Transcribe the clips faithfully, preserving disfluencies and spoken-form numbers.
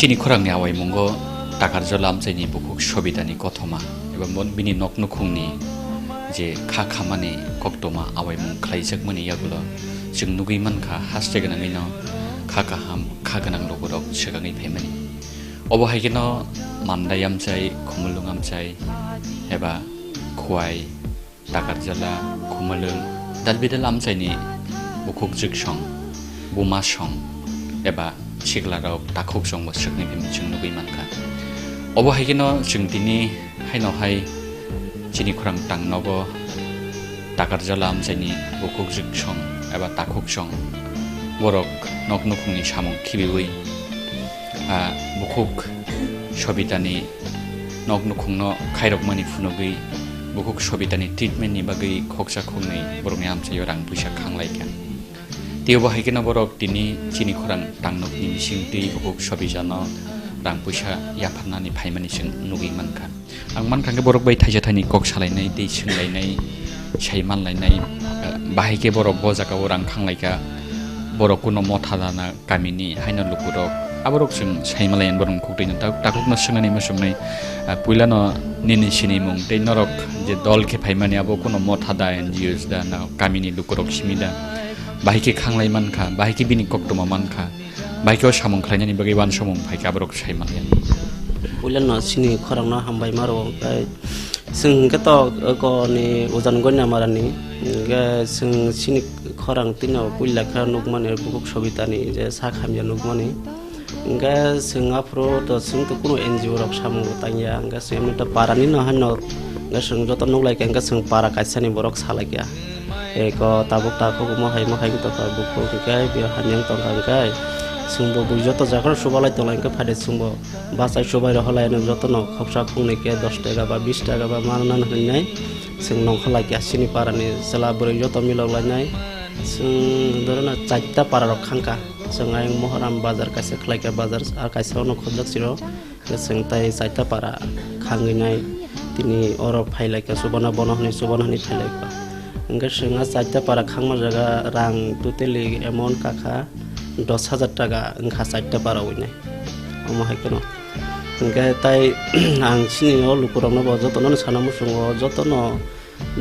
Bini khorangni awaimungo Takarjala amchaini bukhuk Sobitani kothoma eba mon-, bini nok nukhungni je kha khamani koktoma awaimung khlaijakmani yagulo chwng nugwi mankha, haste gwnangwino kha kaham, kha gwnang lukurok swkangwi phaimani. Obo hai kheno Mandai amchai, Khumulwng amchai eba Khowai, Takarjala, Khumulwng, dalbidal amchaini bukhuk jwksong, bumasong eba siklarok takhuksongbo swkni phimwi chwng nugwi mankha. Obo hai kheno chwng tini haino hai chini khorang tangnogo Takarjala amchaini bukhuk jwksong eba takhuksong borok nok nukhungni samung khibiwi, ah, bukhuk Sobitani nok nukhungno khairokmani phunugwi bukhuk Sobitani treatment ni bagwi khoksa khoknwi borokni amchaio rang puisa khanglaikha. Tei obo hai kheno borok tini chini khorang tangnokni bisingtwi bukhuk Sobitano rang puisa yapharnani phaimani chwng nugwi mankha. Ang mankha khe borok bai thaisa thaini kok salainai tei swnglainai, sai manlainai, eh, bahai khe borok bo jagao rang khanglaikha, borok kuno motha dana kamini haino lukurok. Aborok chwng sai malai borok khuk twi tak-, takhukno swngnani muchungnai, ah, puilano nini sinimung tei norok je dol khe phaimani abo kuno motha da, N G Os da, na kamini lukurok simi da, bahai khe khanglai mankha, bahai khe bini koktoma mankha, bahai khe o samung khlainani bagwi uansukmung phai khe aborok sai manliya. Puilano chini khorangno hambai ma rwo, tei chwng hwnkhe to eko ni ujan goina marani, hwnkhe chwng chini khorang tino puila khe nukmani bukhuk Sobitani je sak hamya nukmani. Hwnkhe chwng aphuru to chwng to kunu N G O rok samung bo tangya, hwnkhe chwng emni to parani no haino, hwnkhe chwng joto nuklaikha, hwnkhe chwng para kaisani borok salaikha. Eko tabuk takhuk omo hai ma hai wng tongkha, bukhuk hwnkhe bo hamya wng tongkha, hwnkhe chwng bo bui joto jaga chubalai tonglai, hwnkhe phaide chwng bo bachai chubai rw halai, ano jotono khoksa khoknwi khe dos taka ba bis taka ba manna hwnwi chwng nongkhor laikha. Chini parani chwla bwrwi joto milok lainai, chwng dorona charta para rok khangkha. Chwng ayang Mohoram bazar kaisa khlaikha, bazar ar kaisa ono khobjak siro. Chwng tai chaita para khangwi nai, tini oro phailaikha, chubana bono hwnwi, chubana hwnwi phailaikha. Hwnkhe chwng a chaita para khangma jaga rang totally amount kakha dos hajar taka wngkha chaita para winai. Omo hai kheno. Hwnkhe tai ang chini o lukurokno bo jotono sana muchungo, jotono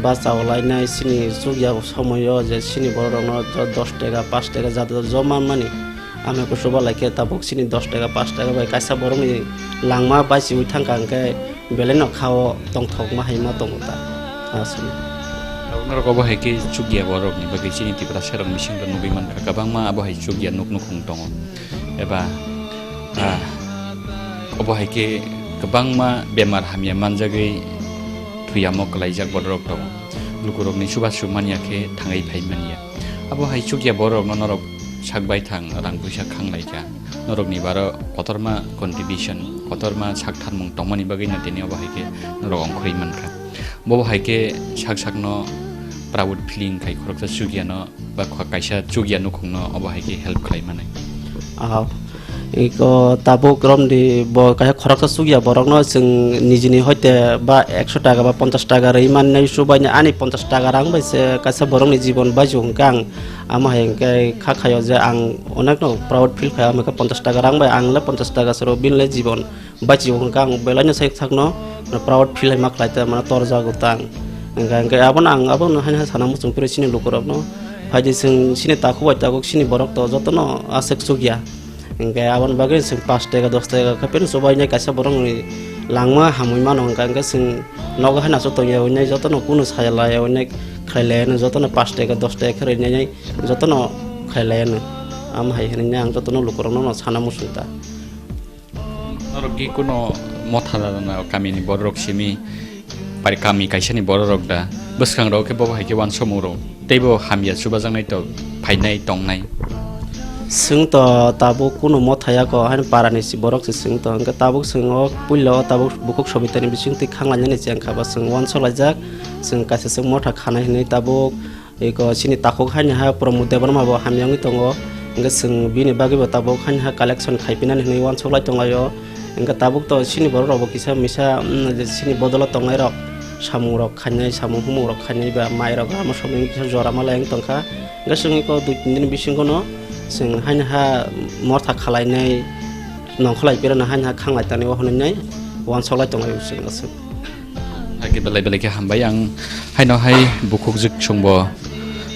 bachao lainai chini chukya somoio je chini bororokno do-, dos taka, pash taka jado joma mani. Amo kuchuba laikhe tabuk chini dos taka, pash taka bai kaisa borokni langma baichiwi thangkha hwnkhe belaino khao tongthokma hai ma tongo ta. Aswk. Norok obo hai khe chukya borokni bagwi chini Tiprasarok bisingo nugwi mankha kwbangma abo hai chukya nuk nukhung tongo. Eba, ah, obo hai khe kwbangma bemar hamya manjagwi thwiyamo kwlaijak bororok tongo. Lukurokni chubachu manya khe thangwi phai manya. Abo hai chukya bororokno norok sak baithang rang puisa khanglaikha. Norokni baro kotorma contribution, kotorma sak tharmung tongmani bagwino tini obo hai khe norok ongkhorwi mankha. Bobo hai khe sak sakno proud feeling khai khoroksa chukyano ba kho-, kaisa chukya nukhungno obo hai khe help khlai mani. Ah, iko tabuk romdi bo kaisa khoroksa chukya borokno chwng nijini hoite ba ekso taka ba ponchash taka rwi mannai, chubaini ani ponchash taka rang bai se kaisa borokni jibon baiju hwnkhe ang amo hai hwnkhe kha khaio je ang onekno proud feel khaio, amo khe ponchash taka rang bai ang le ponchash taka se rw bini le jibon. Bachigo hwnkha ang belaino sai sakno proud feel hai ma khlai ta, mane torjago ta ang. Hwnkha hwnkhe abono ang abono haino hai sana muchung phiro chini lukurokno. Phaidi chwng chini takhuk bai takhuk chini borok to jotono aswk chukya. Hwnkhe aboni bagwi chwng pash taka dos taka khe phano chubainai kaisa borokni langma hamwi mano hwnkha hwnkhe chwng nogo haino aswk tongya hwnwi jotono kunu saya laya hwnwi khlai laya hwnwi jotono pash taka dos taka khe rwnai jotono khlai laya hwnwi. Amo hai hwnwi ang jotono lukurokno sana muchung ta. Norok ki kuno motha da na kamini borok simi pari kami kaisani borok da bwskang rok khe bobo hai khe wansomung rok tei bo hamya chubajaknai to phainai tongnai. Chwng to tabuk kuno motha yako haino parani si borok se chwng to hwnkhe tabuk chwng o puila o tabuk bukhuk sobitani bising twi khanglainani chengkha ba chwng wansok laijak chwng kaisa chwng motha khanai hinwi tabuk. Eko chini takhuk haini ha Pramod Debbarma bo hamya wngwi tongo. Hwnkhe chwng bini bagwi bo tabuk haini ha collection khai pinani hinwi wansuk lai tong laio. Hwnkhe tabuk to chini borok rok bo kisa misa, mm, chini bodolo tongnai rok samung rok khainai, samung humung rok khainai ba mai rok rama somoi kisa jora ma lai wng tongkha. Hwnkhe chwng eko dui tin din bisingo no chwng haini ha motha khalainai. Nongkholai pera na haino khanglai tani o hwnwi nai uansuk lai tonglai chwng aswk. Hakhe belai belai khe hambai ang haino hai bukhukjwk chwngbo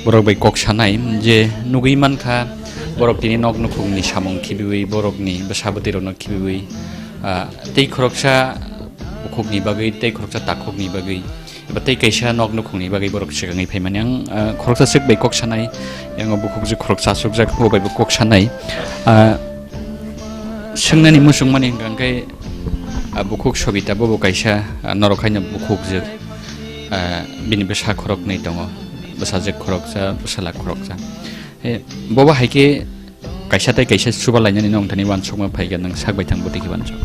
borok bai kok sanai je nugwi mankha borok tini nok nukhungni samung khibiwi borokni bwsa bwtwi rokno khibiwi, ah, tei khoroksa bukhukni bagwi tei khoroksa takhukni bagwi eba tei kaisa nok nukhungni bagwi borok swkangwi phaimani ang, ah, khoroksa swk bai kok sanai, yang o bukhukjwk khoroksa aswkjak bo bai bo kok sanai. Ah, swngnani muchungmani hwnkha hwnkhe, ah, bukhuk Sobita bobo kaisa, ah, norok haino bukhukjwk, ah, bini bwsa khoroknwi tongo, bwsajwk khoroksa, bwsala khoroksa. Eh, bobo hai khe kaisa tei kaisa chuba lainani nongthani uansukma phaikha, nwng sak baithang bwtwi khe uansuk.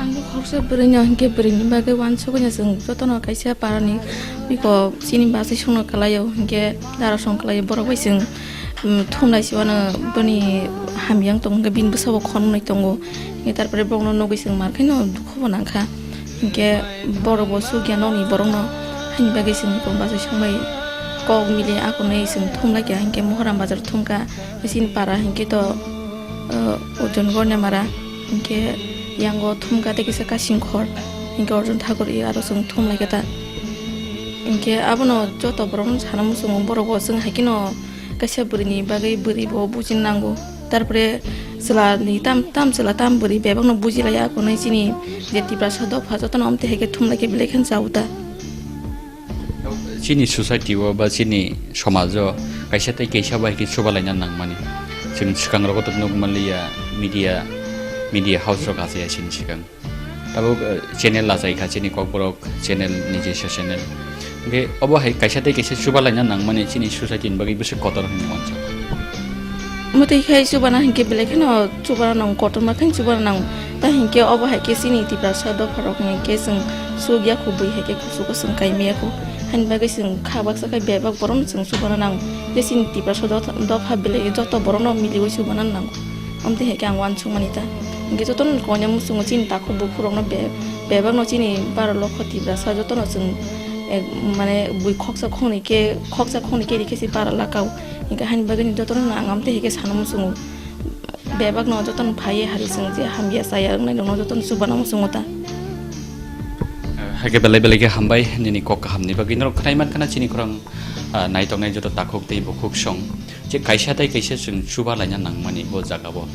Ang bo khoroksa bwrwino hinkhe bwrwini bagwi uansukya chwng jotono kaisa parani biko chini bachai songno kwlaio hinkhe dara song kwlaio borok bai chwng, um, thumlai se uano boni hamya wng tongo hinkhe bini bwsabo khoroknwi tongo hinkhe tarpore borokno nugwi chwng mar khe no dukhu bo nangkha. Hinkhe borok bo chukya nokni borokno, haini bagwi chwng bachai songbai kok mili akonwi chwng thumlai kha, hinkhe Mohoram bazar thumkha, chini para hinkhe to, uh, Ojon Gorniamara, hinkhe yango thumkha tei kisa Kasingkhor, hinkhe Arjun Thakur aro chwng thumlai kha ta. Hinkhe abono joto borokno sana muchungo, borok bo chwng hai kheno kaisa bwrwini bagwi bwrwi bo bujina nango. Tarpore chwla ni tam, tam chwla tam bwrwi bebak no bujilaiya, akonwi chini je Tiprasa dopha jotono amtwi hai khe thumlai khe belai khe chao ta. Chini society o ba chini somaj o kaisa tei kaisa bai khe chuba laina nangmani. Chwng swkang rogo to nuk manliya media, media house rok achaiya chini swkang. Tabuk, eh, channel achai kha chini Kokborok channel, nijesa channel. Hinkhe obo hai kaisa tei kaisa chuba laina nangmani chini society ni bagwi bwswk kotor hinwi uansuk. Mwtwi khai chubana hinkhe belai kheno chubana nango, kotorma khai chubana nango. Ta hinkhe obo hai khe chini Tiprasa dopha rok hinkhe chwng chukya khu bui hai khe kuchugo chwng kaimaya khu. Haini bagwi chwng kha baksa khai bebak borokno chwng chubana nango. Je chini Tiprasa dopha, dopha belai joto borokno miliwi chubana nango. Amtwi hai khe ang uansukmani ta. Hinkhe jotono koina muchungo chini takhuk bukhuk rokno be-, bebakno chini Baro Lokho Tiprasa jotono chwng, eh, mane bui khoksa khoknwi khe, khoksa khoknwi khe rikhe se bara lakao. Hinkhe haini bagwino jotono ang amtwi hai khe sana muchungo. Bebakno jotono phaiwi hari chwng je hamya chaya wngnai rokno jotono chubana muchungo ta. Hai khe belai belai khe hambai nini kok kahamni bagwi. Norok khwnai mankha na chini khorang, ah, naitoknai joto takhuk tei bukhuk song. Je kaisa tei kaisa chwng chuba laina nangmani bo jagao.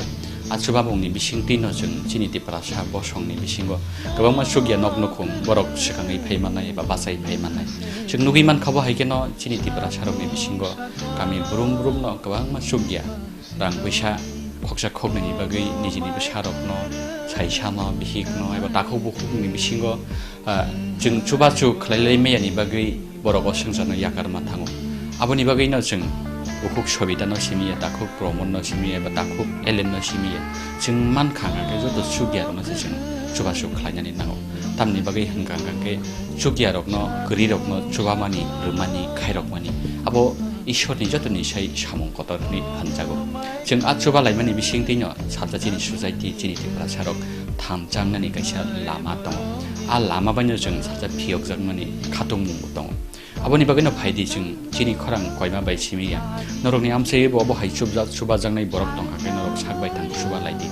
A chuba bongni bisingtwino chwng chini Tiprasa bosongni bisingo kwbangma chukya nok nukhung borok swkangwi phai mannai eba bachai phai mannai. Chwng nugwi mankha bo hai kheno chini Tiprasa rokni bisingo kami brum brumno kwbangma chukya rang puisa khoksa khoknwini bagwi nijini bwsarokno, saisano, bihikno eba takhuk bukhukni bisingo ah, chwng chubachu khlai lai maya ni bagwi borok o swngcharno yakar ma thango. Aboni bagwino chwng bukhuk Sobitano simi ya, takhuk Pramodno simi ya, ba takhuk Elenno simi ya. Chwng mankha hwnkha khe joto chukya rokno se chwng chubachu khlainani nango. Tamni bagwi hwnkha hwnkha khe chukya rokno, kwrwi rokno chubamani, rwmani, khairokmani abo Ishorni jotoni sai samung kotor hwnwi hwnjago. Chwng a chuba laimani bisingtwino salsa chini society, chini Tiprasa rok thamchangnani kaisa lama tongo. A lama baino chwng salsa phiyokjakmani khatungmungbo tongo. Aboni bagwino phaidi chwng chini khorang koima bai simi ya. Norokni amchaibo obo hai chubjak, chubajaknai borok tongkha khe norok sak bai thang chuba laidi.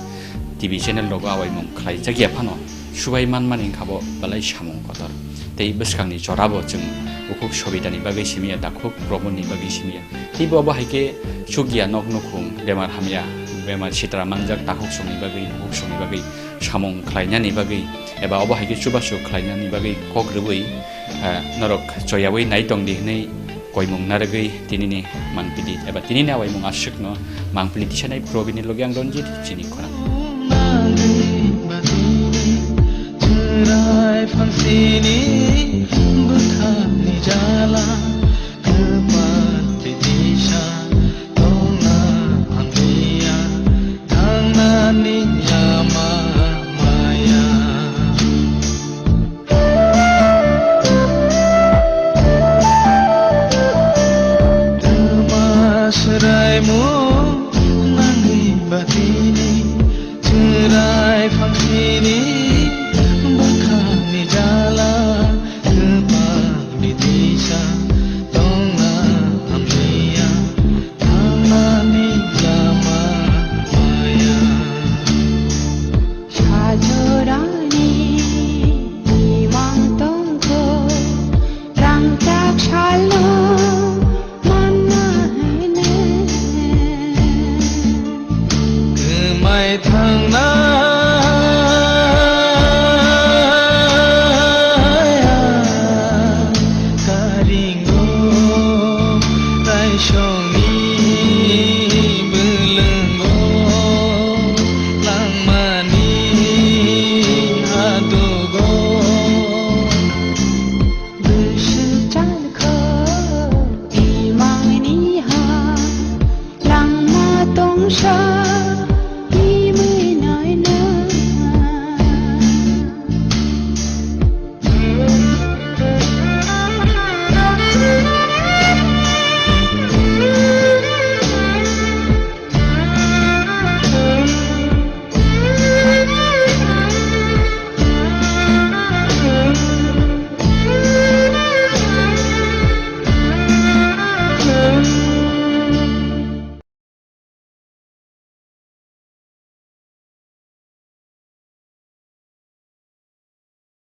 T V channel rogo awaimung khlaijak ya phano chubai manmani wngkha bo belai samung kotor. Tei bwskangni chorabo chwng bukhuk Sobitani bagwi simi ya, takhuk Pramodni bagwi simi ya. Teibo abo hai khe chukya nok nukhung, bemar hamya, bemar sitra manjak takhuk songni bagwi, bukhuk songni bagwi samung khlainani bagwi, eba obo hai khe chubachu khlainani bagwi kok rwui, ah, norok choyaui nai tong di hwnwi koimung narwgwi tinini mangpili eba tinini awaimung aswkno mangpili tisanai Probini logi ang Ranjit chini khorang. Chwrai phangsini bwkhakni jala, kwpal tei tisa tongna hamya, thangnani lama maya. Twma swraimung nangwi batini, chwrai phangsini bwkhakni jala, kwpalni tisa tongna hamya, thangnani lama maya. Thangnai ang karingo kaisong